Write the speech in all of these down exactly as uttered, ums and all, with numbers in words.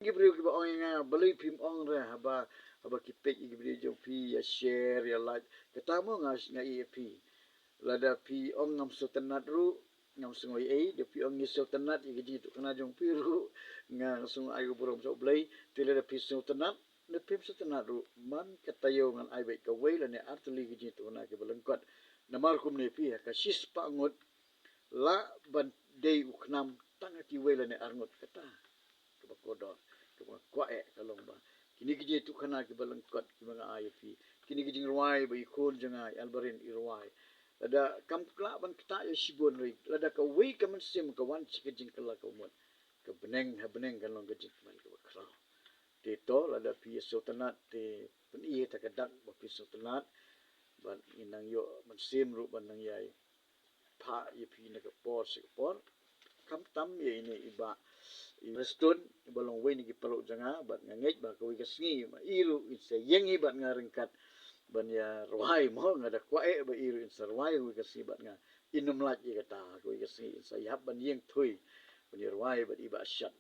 Ki briew kiba ong ïa nga, balei phim ong re haba, haba ki peit ïa ki video jong phi, ïa share, ïa like. Kata mo nga, nga ïa phi. Lada phi ong ngam sngewtynnat ruh, ngam sngew ei ei, da phi ong ngi sngewtynnat ïa ka jingïathuhkhana jong phi ruh, nga sngew ai ka burom sha U Blei. Te lada phi sngewtynnat ne phim sngewtynnat ruh, man ka taïew ngan ai beit kawei lane ar tylli ki jingïathuhkhana kiba lyngkot. Namar kumne phi, ha ka shispah ngut lah ban dei u khnam tang ha kiwei lane ar ngut, kata kaba kordor. Kaba nga kwah eh ka long ba kine ki jingïathuhkhana kiba lyngkot kiba nga ai ïa phi, kine ki jingrwai ba i khun jong nga i Albarin i rwai, lada kam lah ban ktah ïa shibun ruh, lada kawei ka mynsiem ka wan sha ka jingkylla ka mut, ka bneng ha bneng kan long ka jingkmen kaba khraw. Te to, lada phi ïa sngewtynnat te pyni ïa kata ka dak ba phi sngewtynnat. Bad ngin nang ïoh mynsiem ruh ban nang ïai phah ïa phi na ka por sha ka por. Khamtam ïa ine i Bah, i Bah Reston, iba long uwei na ki paralok jong nga, bad nga ngeit ba kawei ka sngi ma i ruh in sa ïeng hi bad nga ryngkat ban ïa rwai mo, nga da kwah eh ba i ruh in sa rwai kawei ka sngi bad nga. In ym lait ïa kata, kawei ka sngi in sa ïahap ban ïeng thui ban ïa rwai bad i Bah Shat.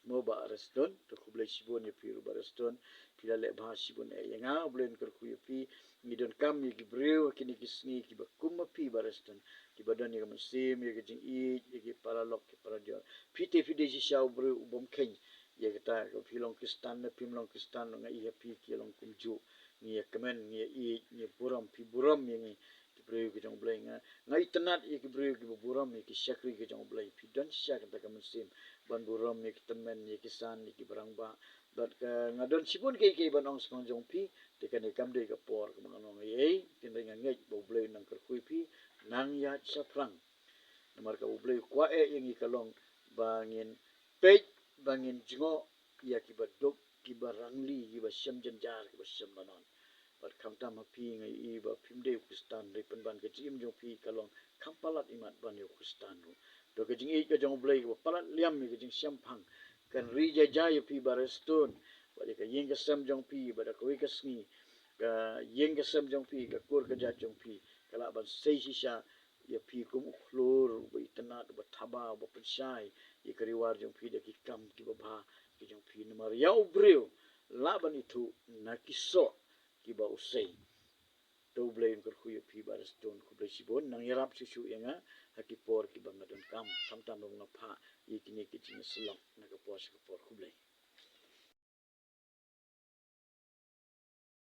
Mo Bah Reston, to khublei shibun ïa phi ruh Bah Reston. Phi la leh bha shibun eh ïa nga, U Blei un kyrkhu ïa phi. Ngi donkam ïa ki briew ha kine ki sngi kiba kum ma phi Bah Reston, kiba don ïa ka mynsiem ïa ka jingïeit ïa ki paralok ki paradior. Phi te phi dei shisha u briew u bym kheiñ ïa kata, ka phi long Khristan ne phim long Khristan, nga ïa phi ki long kumjuh. Ngi ïa kmen, ngi ïa ïeit, ngi ïa burom, phi burom ïa ngi ki briew ki jong U Blei. Nga, nga itynnat ïa ki briew kiba burom ïa ki shakri ki jong U Blei. Phi don shisha kata ka mynsiem ban burom ïa ki tymmen, ïa ki san, ïa ki barangbah. Bad ka, nga don shibun kiei kiei ban ong shaphang jong phi, te kane kam dei ka por kaba ngan ong ei ei. Hynrei nga ngeit ba U Blei un nang kyrkhu ïa phi, nang ïaid shaphrang. Namar ka U Blei u kwah eh ïa ngi ka long ba ngin peit, ba ngin jngoh ïa kiba duk, kiba rangli, kiba shem jynjar, kiba shem manon. Bad khamtam ha phi nga ïohi ba phim dei u Khristan, hynrei pynban ka jingim jong phi ka long kham palat imat ban ïa u Khristan ruh. To ka jingïeit ka jong U Blei kaba palat liam ïa ka jingshemphang kan ri jai jai ïa phi Bah Reston, bad ïa ka ïing ka sem jong phi, bad ha kawei ka sngi ka ïing ka sem jong phi, ka kur ka jait jong phi, ka lah ban sei shisha ïa phi kum u khlur uba itynnat, uba thaba, uba pynshai ïa ka riwar jong phi da ki kam kiba bha ki jong phi. Namar ïa u briew lah ban ithuh na ki soh kiba u sei. To U Blei un kyrkhu ïa phi Bah Reston, khublei shibun, nang ïarap shuh shuh ïa nga ha ki por kiba nga donkam, khamtam ba nga phah ïa kine ki jingïasyllok na ka por sha ka por. Khublei.